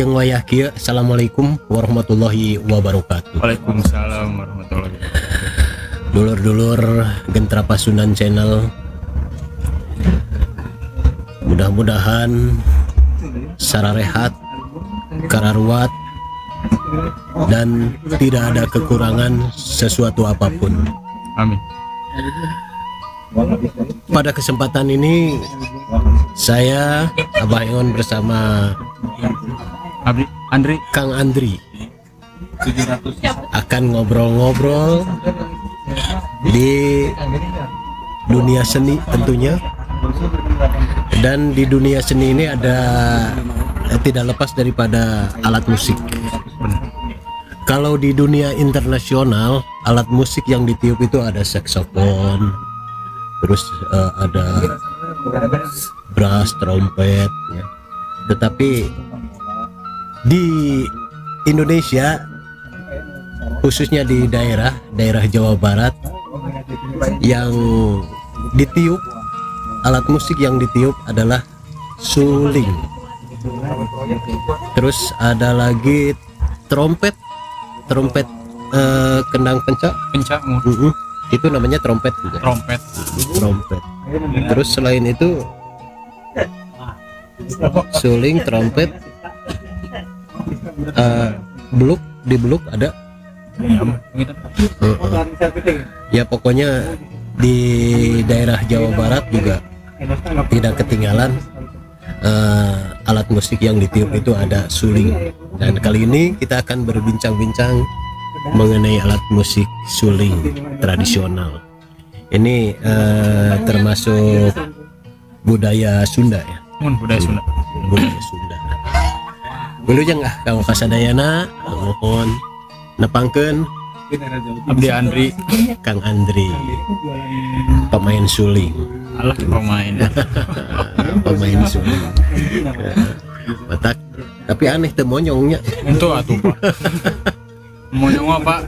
Wilujeng wayah kieu. Assalamualaikum warahmatullahi wabarakatuh. Waalaikumsalam warahmatullahi wabarakatuh. Dulur-dulur Gentra Pasundan Channel, mudah-mudahan sararehat, kararuat, dan tidak ada kekurangan sesuatu apapun. Amin. Pada kesempatan ini saya Abah Eon bersama Abdi Andri, Kang Andri akan ngobrol-ngobrol di dunia seni tentunya. Dan di dunia seni ini ada tidak lepas daripada alat musik. Kalau di dunia internasional, alat musik yang ditiup itu ada saksofon, terus ada brass, trompet, ya. Tetapi di Indonesia, khususnya di daerah daerah Jawa Barat, yang ditiup, alat musik yang ditiup adalah suling. Terus ada lagi trompet, trompet kendang pencak, Pencak. Itu namanya trompet juga. Trompet. Trompet. Terus selain itu suling, trompet, beluk, di beluk ada. Ya, gitu. Ya pokoknya di daerah Jawa Barat juga tidak ketinggalan alat musik yang ditiup itu ada suling. Dan kali ini kita akan berbincang-bincang mengenai alat musik suling tradisional. Ini termasuk budaya Sunda ya. Mun budaya Sunda. Budaya Sunda. Wilujeng ah kanggo kasadayana, mohon nepangkeun Abdi Andri. Kang Andri, pemain suling. Alah, pemain. Pemain suling. Matak, tapi aneh teu monyongnya. Itu atuh, Pak. Monyong mah, Pak,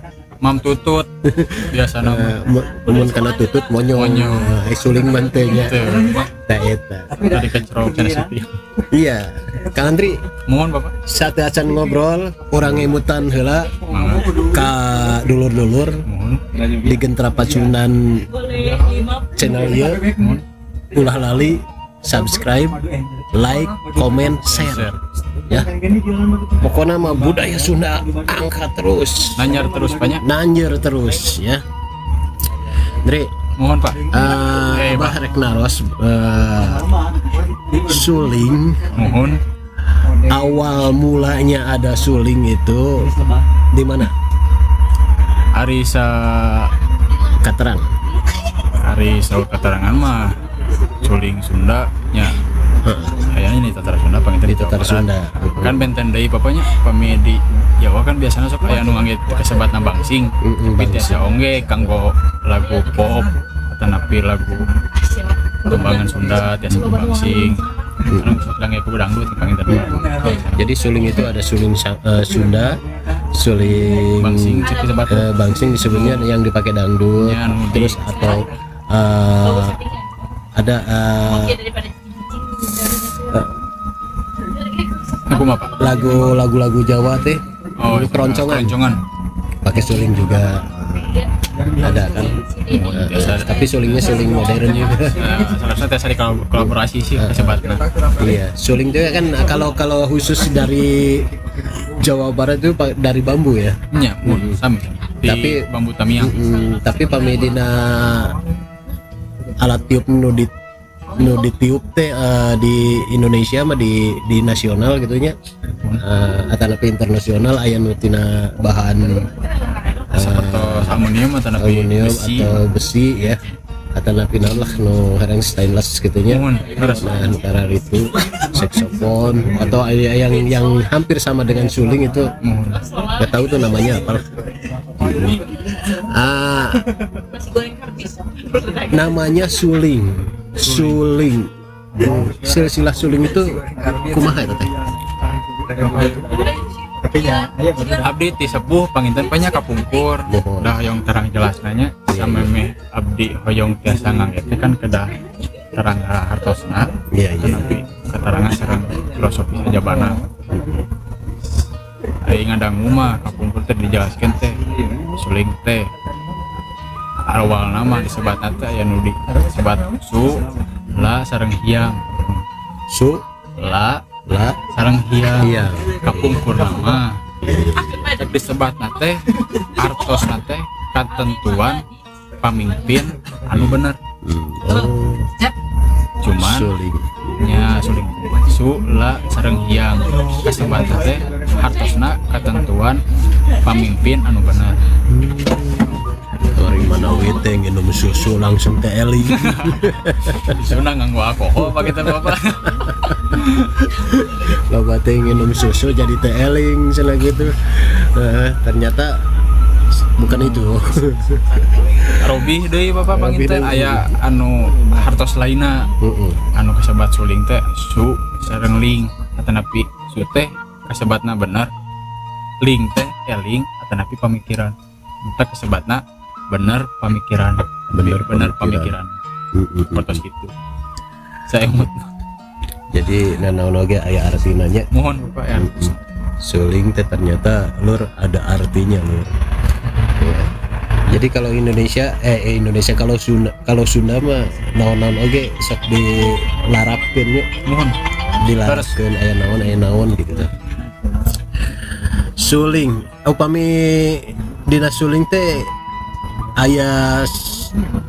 mam tutut biasa nama. Mun kana tutut monyong. Monyong. Suling mah teu nya. Teu. Tah eta. Tadi kecerok cenah sepi. Iya, Kang Andri, Mohon, Bapak. Sateuacan ngobrol, urang ngemutan heula Mangga. Ka dulur-dulur Mohon. Di Gentra Pasundan Channel ieu. Mohon. Ulah lali subscribe, like, komen, share. Share. Ya. Pokoknya mah budaya Sunda angkat terus. Nanjar terus banyak. Nanjer terus ya. Dri, Mohon, Pak. Abah rek naros suling. Mohon. Awal mulanya ada suling itu di mana? Ari sa Katerang. Ari saur katerangan mah suling Sunda nya. Kayaknya ini Tatar Sunda panginten. Di Tatar Jawa Barat. Sunda. Kan benten deui papanya, pami di Jawa kan biasanya sok aya nu ngangge kasebatna bangsing. Tapi tiasa ongge kanggo lagu pop atanapi lagu tembangan Sunda tiasa ku bangsing. Anu sok ngangge ku dangdut panginten. Jadi suling itu ada suling Sunda, suling Bangsing cek disebut. Bangsing disebutnya yang dipakai dangdut, Ya, anu terus atau ada Aku mah, Pak. Lagu lagu-lagu Jawa teh, Oh, itu keroncongan. Keroncongan. Pakai suling juga ada kan. Biasa. Tapi sulingnya suling modern juga. Nah, seharusnya tiasa di kolaborasi sih kasebatna. Iya, suling juga kan kalau kalau khusus dari Jawa Barat itu dari bambu ya. Nya, mun sami. Di bambu tamiang. Tapi pami dina alat tiup nu ditiup teh di Indonesia mah di nasional gitu nya. Atanapi internasional aya nu tina bahan seperti aluminium atau aluminium besi. Atau besi ya, atanapi naon lah nu herang stainless gitu nya. Mohon, leres. Nah, antara itu saksofon atau ada yang hampir sama dengan suling itu Mohon. Nggak tahu tuh namanya apa lah. Ah, namanya suling, suling. Silsilah suling itu kumaha itu teh? Abdi ti sepuh panginten banyak kapungkur. Mohon. Dah hoyong terang jelas nanya samemeh abdi hoyong tiasa ngangge teh kan kedah terang hartosna Iya. tapi keterangan sareng filosofi sajabana. Ari ngadangu mah kapungkur teh dijelaskeun teh suling teh awalna mah disebatna teh aya nu disebat su la sareng hiang. Su la la sareng hiang. Hiang. Kapungkur mah disebatna teh artosna teh katentuan pamimpin anu bener. Oh. Cuman suling. Nya suling su la sareng hiang kasebatna teh hartosna katentuan pamimpin anu bener. Orang mana teh nginum susu langsung teh eling. Susuna nganggo alkohol pak kita bapak. Loba teh nginum susu jadi teh eling cenah gitu. Nah, ternyata bukan itu. Robih deui bapak panginten aya anu hartos lainna. Anu kasebat suling teh su sareng ling atanapi su teh kasebatna bener, ling teh eling atanapi pamikiran. Eta kasebatna bener pamikiran, bener pamikiran. Hartos kitu. Saya emut. Jadi nanaon oge aya artina nya. Mohon bapak ya. Suling teh ternyata lur ada artinya lur. Ya. Jadi kalau Indonesia Indonesia kalau Sunda mah naon-naon oge sok dilarapkeun nya. Mohon dilarapkeun aya naon gitu teh. Suling upami dina suling teh aya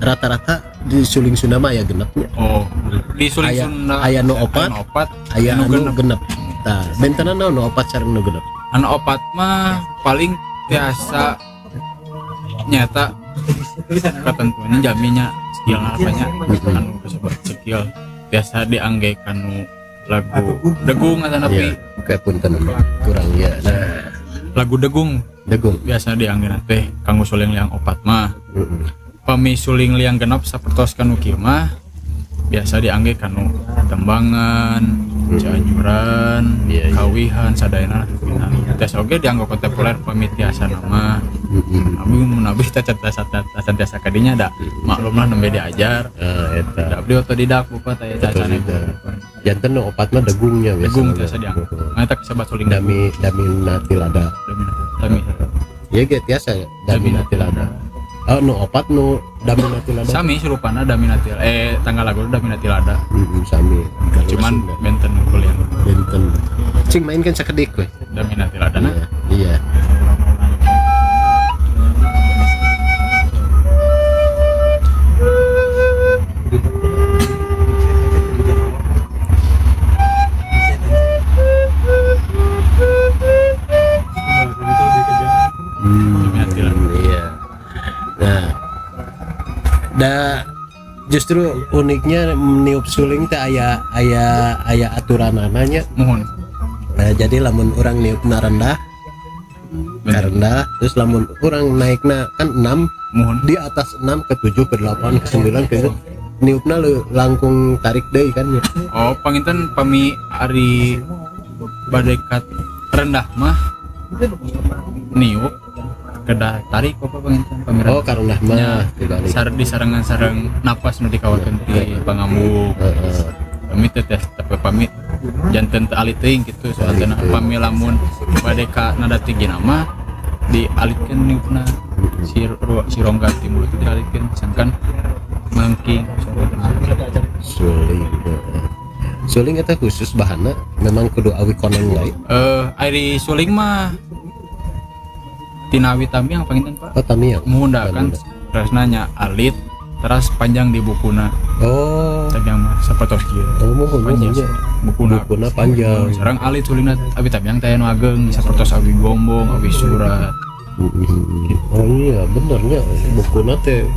rata-rata di suling Sunda mah aya genepnya. Oh, di suling Sunda aya nu opat, aya anu genep. Tah, bentenan naon nu opat sareng nu genep? Anu opat mah paling biasa nyata ketentuannya jaminya skill apanya anu kasebut skill biasa diangge kanu lagu degung atanapi ya, punten kurang ya. Nah, lagu degung biasa diangge teh kanggo suling liang opat mah. Pami suling liang genep sapertos kanu kieu mah biasa diangge kanu tembangan, cianjuran, kawihan sadayana. Tiasa oge dianggo kontemporer pami tiasa nama. Abi mun abi teh tiasa kadinya da maklumlah nembe diajar. Eta. Da abdi otodidak bapak teh cacane. Janten nu opat mah degungnya biasa. Degung tiasa dianggo. Eta kasebat suling dami natilada. Dami. Ieu ge tiasa dami natilada. Oh, nu opat nu dami natilada. Sami surupana dami natil tanggal lagu dami natilada. Sami. Cuman benten kuliah. Benten. Cing mainkan sakedik we. Dami natilada na. Iya. Iya. Nah, da justru uniknya niup suling teh aya aturanana nya. Mohon. Nah, jadi lamun urang niupna rendah, rendah, terus lamun urang naikna kan 6, mohon di atas 6 ke 7 ke 8 ke 9 ke niupna langkung tarik deui kan ya. Oh, panginten pami ari bade kat rendah mah niup kedah tarik apa panginten pami. Oh, karendah mah sar disarengan sareng napas nu dikawakeun ti pangambuk. Pami teh tapi pami janten teu alit teuing kitu soalna pami lamun bade ka nada tinggi mah dialitkeun niupna si rongga ti mulut teh dialitkeun sangkan mangking. Suling. Suling eta khusus bahanna memang kudu awi koneng wae. Ari suling mah tina awi tamiang panginten Pak. Oh, tamiang. Muda kan terus nya alit teras panjang di bukuna. Oh. Tamiang mah sapertos kieu. Oh, muhun panjang. Bukuna panjang. Sareng alit sulingna awi tamiang teh anu ageng sapertos awi gombong, awi surat. Oh iya benernya bukuna teh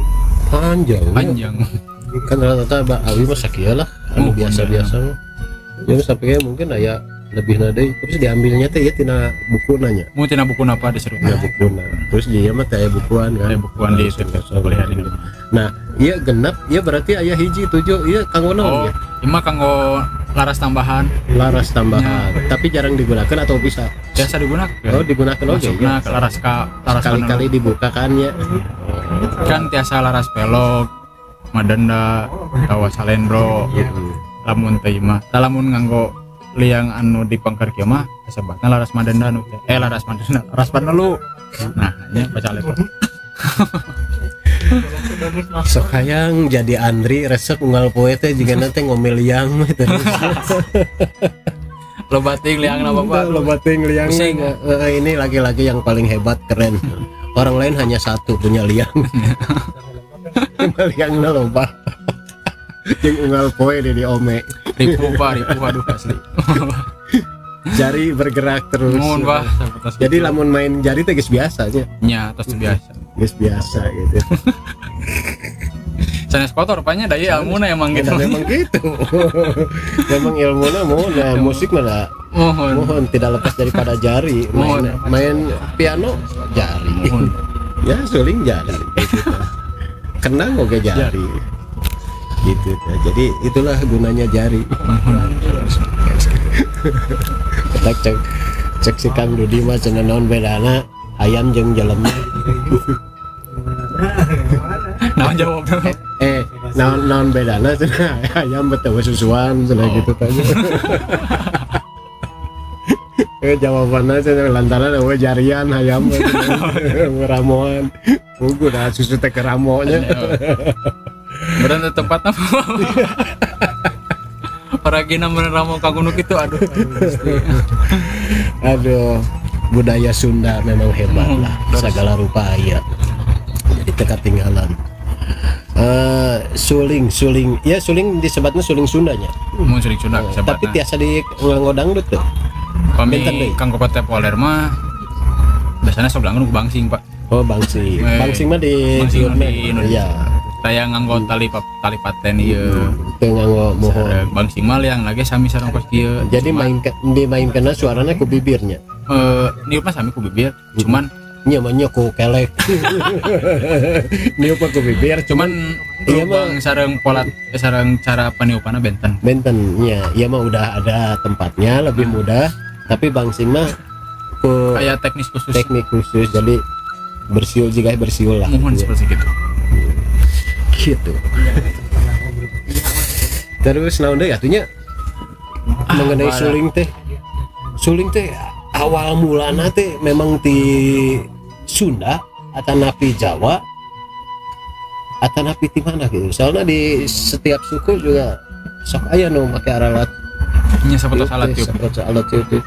panjang. Panjang. Kan rata-rata awi mah sakieu lah, anu biasa-biasa mah. Ya sampai mungkin aya lebih nade terus diambilnya teh ya tina bukuna nya. Mun tina bukuna apa diserut? Tina bukuna. Terus dia mah teh aya bukuan kan. Aya bukuan di boleh hari ini. Nah, ieu genep ieu berarti aya hiji 7 ieu kanggo naon ya? Ieu mah kanggo laras tambahan. Laras tambahan. Ya. Tapi jarang digunakan atau bisa? Biasa digunakan. Oh, digunakan oge. Masukna ke laras ka laras kali-kali dibuka kan ya. Kan tiasa laras pelog, madenda, atawa salendro. Lamun teh mah, lamun nganggo Liang anu di pangkar kieu mah kasebatna laras madenda nu teh. Laras madenda, laras panelu. Nah, nya baca letter. Sok hayang jadi Andri resep unggal poe teh jigana teh ngomel liang mah terus. Loba teuing liangna Bapak. Loba teuing liang. Ini laki-laki yang paling hebat, keren. Orang lain hanya satu punya liang. Liangna loba. Jeung unggal poe di ome. Ripuh Pak, ripuh aduh asli. Jari bergerak terus. Mohon Pak. Jadi lamun main jari teh geus biasa nya. Nya, tos biasa. Geus biasa gitu. Sanes kotor rupanya da ieu ilmuna emang gitu. Memang gitu. Memang ilmuna mohon nah, musik mah mohon tidak lepas daripada jari. Main piano jari. Mohon. Ya suling jari gitu. Kendang oge jari. Gitu. Jadi itulah gunanya jari. Cek cek si Kang Dudi mah cenah naon bedana ayam jeung jelema. Naon jawabna? Naon bedana cenah ayam betul susuan cenah gitu tanya. Jawabanna cenah lantaran eueuh jarian hayam ramoan. Puguh dah susu teh keramonya. Beran tempatna. Paragina bener ramo ka gunung itu aduh. Aduh, budaya Sunda memang hebat lah, segala rupa aya. Jadi ketinggalan. Suling, ya suling disebutnya suling Sundanya. Mun suling Sunda disebutna. Tapi tiasa di nganggo dangdut tuh. Pami kanggo populer mah biasana sok dangdut bangsing, Pak. Oh, bangsing. Bangsing mah di Indonesia. Taya nganggo tali paten ieu. Teu nganggo moho. Bangsing mah liang lagi sami sareng kos kieu. Jadi dimainkeunna suarana ku bibirnya. Niup mah sami ku bibir, cuman nya mah nya ku kelek. Niup mah ku bibir, cuman iya mah sareng pola sareng cara paniupanna benten. Benten nya, ieu mah udah ada tempatnya lebih mudah, tapi bangsing mah ku kayak teknis khusus. Teknik khusus, jadi bersiul jika bersiul lah. Mohon seperti gitu. Gitu. Terus naon deui atunya mengenai suling teh. Suling teh awal mulana teh memang di Sunda atanapi Jawa atanapi di mana gitu. Soalnya di setiap suku juga sok aya nu make alat nya sapertos alat tiup. Sapertos alat tiup.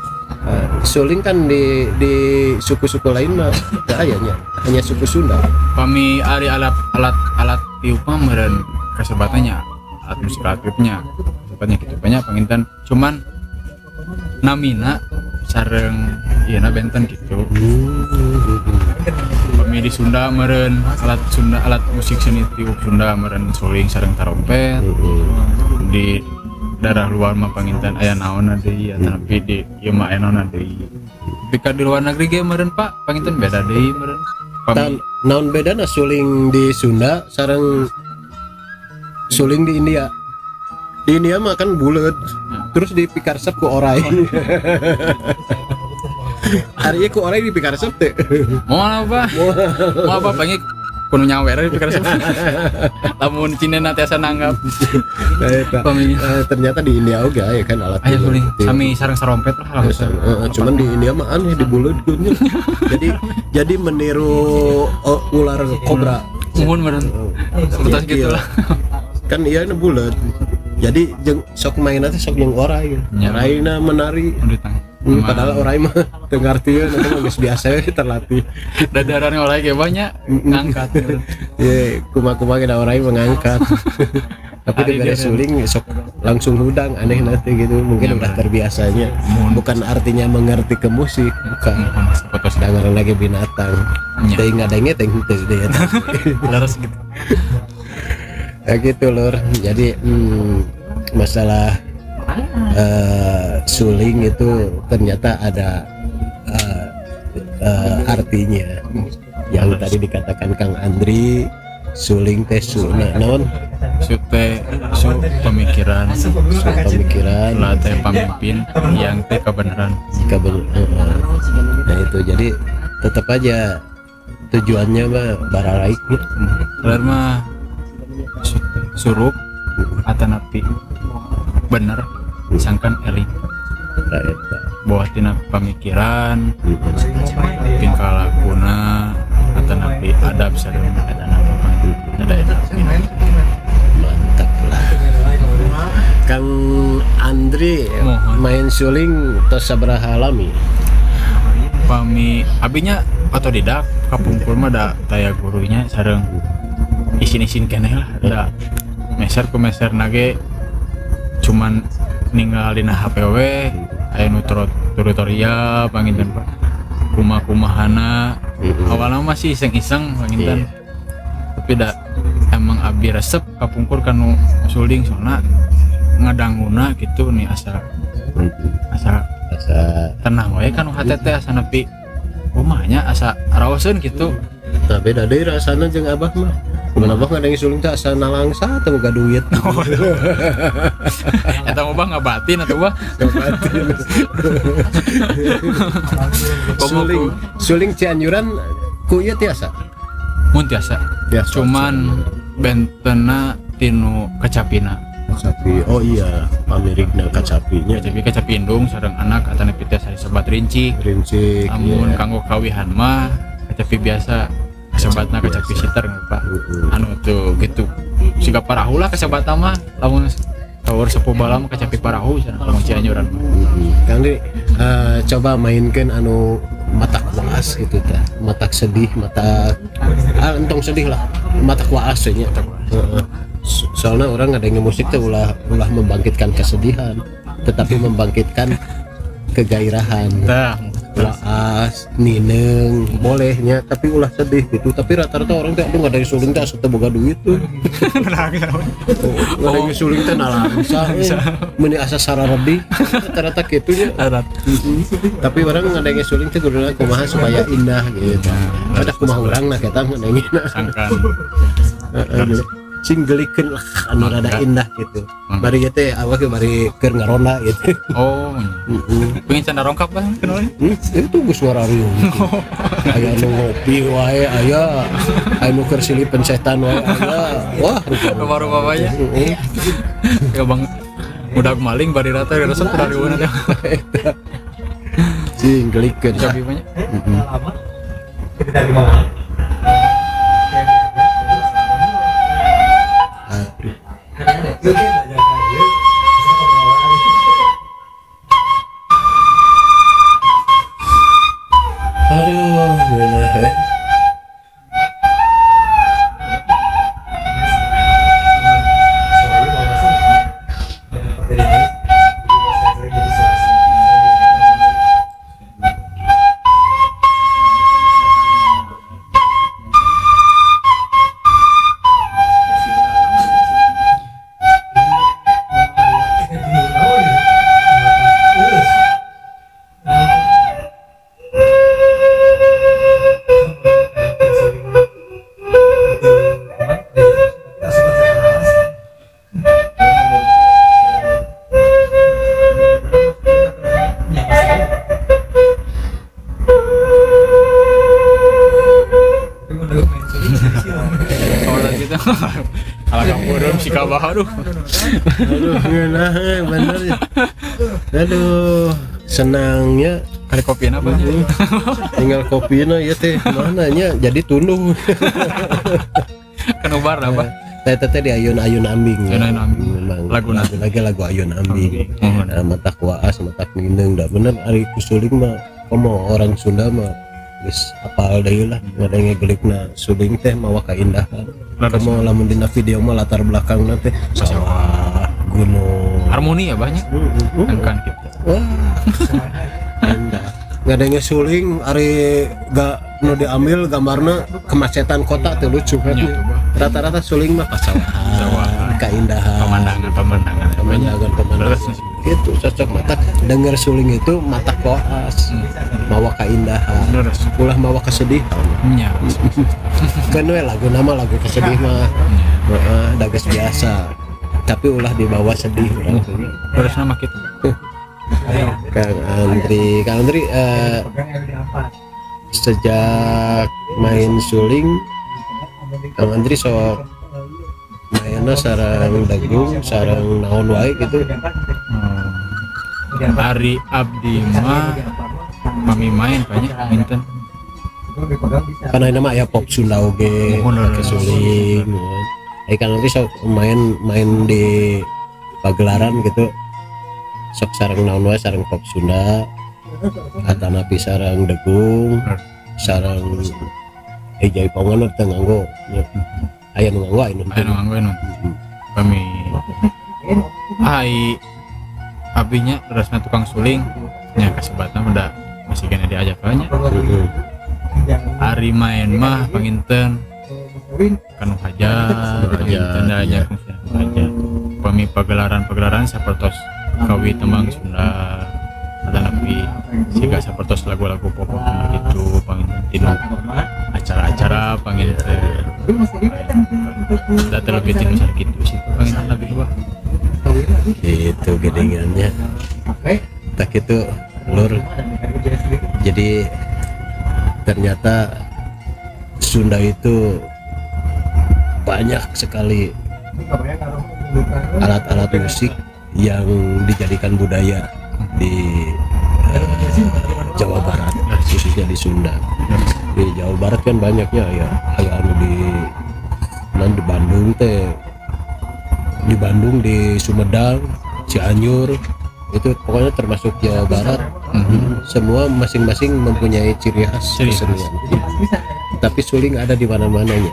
Suling kan di suku-suku lain mah teu aya nya, hanya suku Sunda. Pami ari alat tiup mah meureun kasebatna alat musik alat tiupnya. Kasebatnya kitu banyak panginten cuman namina sareng ieu na benten gitu. Pami di Sunda meureun alat Sunda alat musik seni tiup Sunda meureun suling sareng tarompet. Di daerah luar mah panginten aya naonna deui atanapi di ieu mah aya naonna deui. Tapi di luar negeri ge meureun Pak panginten beda deui meureun. Naon bedana suling di Sunda sareng suling di India? Di India mah kan bulet, terus dipikaresep ku orai. Ari ku orai dipikaresep teh. Moal apa? Moal apa pangi kudu nyawer dipikaresep. Lamun cinena tiasa nanggap. Ternyata di India oge aya kan alat. Aya suling sami sareng sarompet lah langsung. Cuman di India mah aneh dibuleutkeun. Jadi meniru ular kobra. Muhun meureun. Seperti gitulah. Kan iya nu buleut. Jadi jeung sok mainna teh sok jeung orai. Oraina menari. Padahal orai mah teu ngartieun eta mah geus biasa we terlatih. Dadaran orai ge banyak ngangkat. Ye, kumaha-kumaha ge da orai mah ngangkat. Tapi dibere suling sok langsung hudang aneh nanti gitu. Mungkin udah terbiasanya. Bukan artinya mengerti ke musik, bukan. Dengerin lagi binatang. Teuing ngadenge teh henteu deui eta. Leres gitu. Ya gitu lur. Jadi masalah suling itu ternyata ada artinya. Yang tadi dikatakan Kang Andri, suling teh suna naon? Su teh su pemikiran, su pemikiran, la teh pamimpin, yang teh kebenaran. Nah itu jadi tetap aja tujuannya mah bararaiknya. Bener mah surup atanapi bener sangkan eling. Tah eta. Boh tina pamikiran, tingkah lakuna atanapi adab sareng eta nama ada eta. Mantap lah. Kang Andri Mohon. Main suling tos sabaraha lami? Pami abinya otodidak kapungkur mah da taya gurunya sareng isin-isin keneh lah da meser ku meser nage cuman ninggal dina HP we aya nu tutorial panginten Pak kumaha-kumahana awalna masih iseng-iseng panginten tapi da emang abi resep kapungkur kanu suling soalna ngadanguna gitu nih asa asa Asa tenang we kanu hate teh asa nepi kumahnya asa raoseun gitu. Nah beda deui rasana jeung abah mah. Mun abah ngadenge suling teh asa nalangsa teu boga duit. Eta mah bah ngabatin atuh bah. Ngabatin. Suling suling Cianjuran ku ieu tiasa. Mun tiasa. Tiasa. Cuman bentena tinu kacapina. Kacapi. Oh iya, pamirigna kacapinya. Kacapi kacapi indung sareng anak atanapi tiasa disebat rincik. Rincik. Amun iya. Kanggo kawihan mah kacapi biasa kasebatna kacapi siter Pak. Anu tuh gitu. Siga parahu lah kasebatna mah lamun tawur sepuh bala mah kacapi parahu cenah lamun Cianjuran mah. Kang Dri, coba mainkeun anu matak waas gitu tah. Matak sedih, matak entong sedih lah. Matak waas nya. Soalnya orang ngadenge musik teh ulah ulah membangkitkan kesedihan, tetapi membangkitkan kegairahan. Tah, waas, nineung, bolehnya, tapi ulah sedih gitu. Tapi rata-rata orang teh aduh ngadenge suling teh asa teu boga duit tuh. Ngadenge suling teh nalangsa, meuni asa sararedih, rata-rata kitu nya. Tapi orang ngadenge suling teh kuduna kumaha supaya indah gitu. Ada kumaha urang nah eta ngadengena. Sangkan. Heeh. Sing gelikeun lah anu rada indah gitu. Bari ieu teh awak bari keur ngaronda gitu. Oh. Pengen canda rongkap bah kenalnya? Itu geus ngarariung. Aya nu ngopi wae aya, aya nu keur silih pencetan wae aya. Wah, rupa-rupa wae. Ya bang, udah maling bari rata resep rariunna teh. Sing gelikeun. Tapi banyak. Aduh, bener. Aduh, aduh, ngeunah bener ya. Aduh, senangnya ada kopi apa nya? Tinggal kopina ya teh, mana nya jadi tunduh. Kan ubar apa? Teh teh di ayun-ayun ambing. Ayun ambing. Lagu lagi lagu ayun ambing. Nah, matak waas, matak nineung da bener ari kusuling mah komo orang Sunda mah geus apal deui lah ngadenge gelikna suling teh mawa kaindahan. Komo lamun dina video mah latar belakangna teh sawah, gunung. Harmoni ya banyak. Kan gitu. Wah. Indah. Ngadenge suling ari ga nu diambil gambarna kemacetan kota teh lucu kan. Rata-rata suling mah pasawahan, kaindahan, pemandangan, pemandangan, pemandangan. Gitu cocok matak denger suling itu matak waas, mawa kaindahan, ulah mawa kesedihan. Nya. Kan we lagu nama lagu kesedih mah, heeh, da geus biasa. Tapi ulah dibawa sedih urang. Terus nama kitu. Kang Andri, sejak main suling Kang Andri sok mainnya sarang dagung, sarang naon wae gitu. Ari abdi mah pami main banyak minten. Karena ini mah ya pop Sunda oge pakai suling. Kan nanti sok main di pagelaran gitu. Sok sareng naon wae, sareng pop Sunda, atanapi sareng degung, sareng jaipongan teu nganggo. Aya nu nganggo aya nu henteu. Aya nu nganggo nu. Kami ai abinya terusna tukang suling nya kasebatna udah masih kena diajak banyak. Ari main mah panginten kanu hajat, panginten aja hajat. Pami pagelaran-pagelaran sapertos kawi tembang Sunda atanapi siga sapertos lagu-lagu pop gitu panginten tinu acara-acara panginten. Da terlebih tinu sakitu sih panginten lebih wah. Gitu gedengannya. Tak itu lur. Jadi ternyata Sunda itu banyak sekali alat-alat musik yang dijadikan budaya di Jawa Barat, khususnya di Sunda. Di Jawa Barat kan banyaknya ya, aya anu di Bandung teh, di Bandung, di Sumedang, Cianjur, itu pokoknya termasuk Jawa Barat. Semua masing-masing mempunyai ciri khas kesenian. Tapi suling ada di mana-mananya.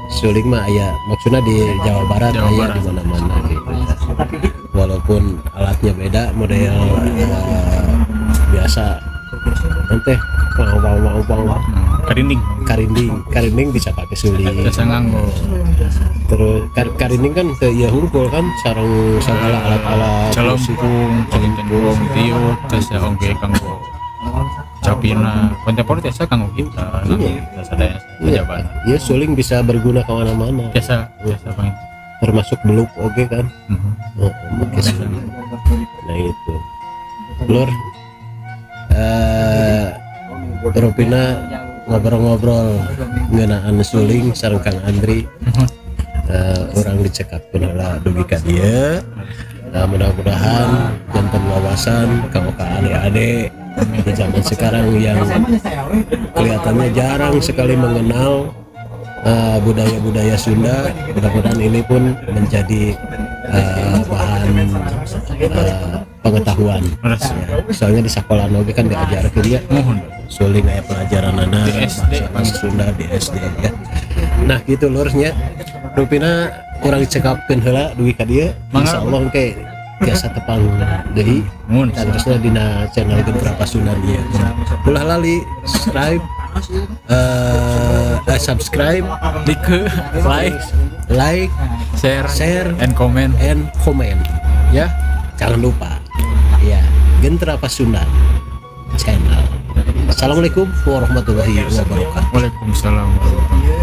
Suling mah aya, maksudnya di Jawa Barat aya di mana-mana gitu. Walaupun alatnya beda, model biasa nanti wow. Karinding bisa pakai suling. Biasa nganggo. Terus karinding kan ya hungkul kan sareng segala alat-alat celempung, celempung, tiup, terus oge kanggo capina, kontemporer biasa kanggo kita. Biasa daya jawaban. Iya, suling bisa berguna ke mana-mana. Biasa banget. Termasuk beluk oge kan. Pakai suling. Nah itu. Lur, rupina ngobrol-ngobrol ngeunaan suling sareng Kang Andri. Urang dicekapkeun heula dugi ka dieu. Mudah-mudahan janten wawasan kanggo ka ade-ade di zaman sekarang yang kelihatannya jarang sekali mengenal budaya-budaya Sunda. Mudah-mudahan ini pun menjadi bahan pengetahuan. Ya, soalnya di sekolah oge kan diajarkeun ya. Suling aya pelajaranana bahasa Sunda di SD ya. Nah gitu lurusnya. Rupina kurang dicekapkeun heula dugi ka dieu. Insyaallah engke tiasa tepang deui. Terusna dina channel Gentra Pasundan ieu. Ulah lali subscribe, subscribe, like, share, and comment, ya. Jangan lupa ya, Gentra Pasundan channel. Assalamualaikum warahmatullahi wabarakatuh. Waalaikumsalam warahmatullahi wabarakatuh.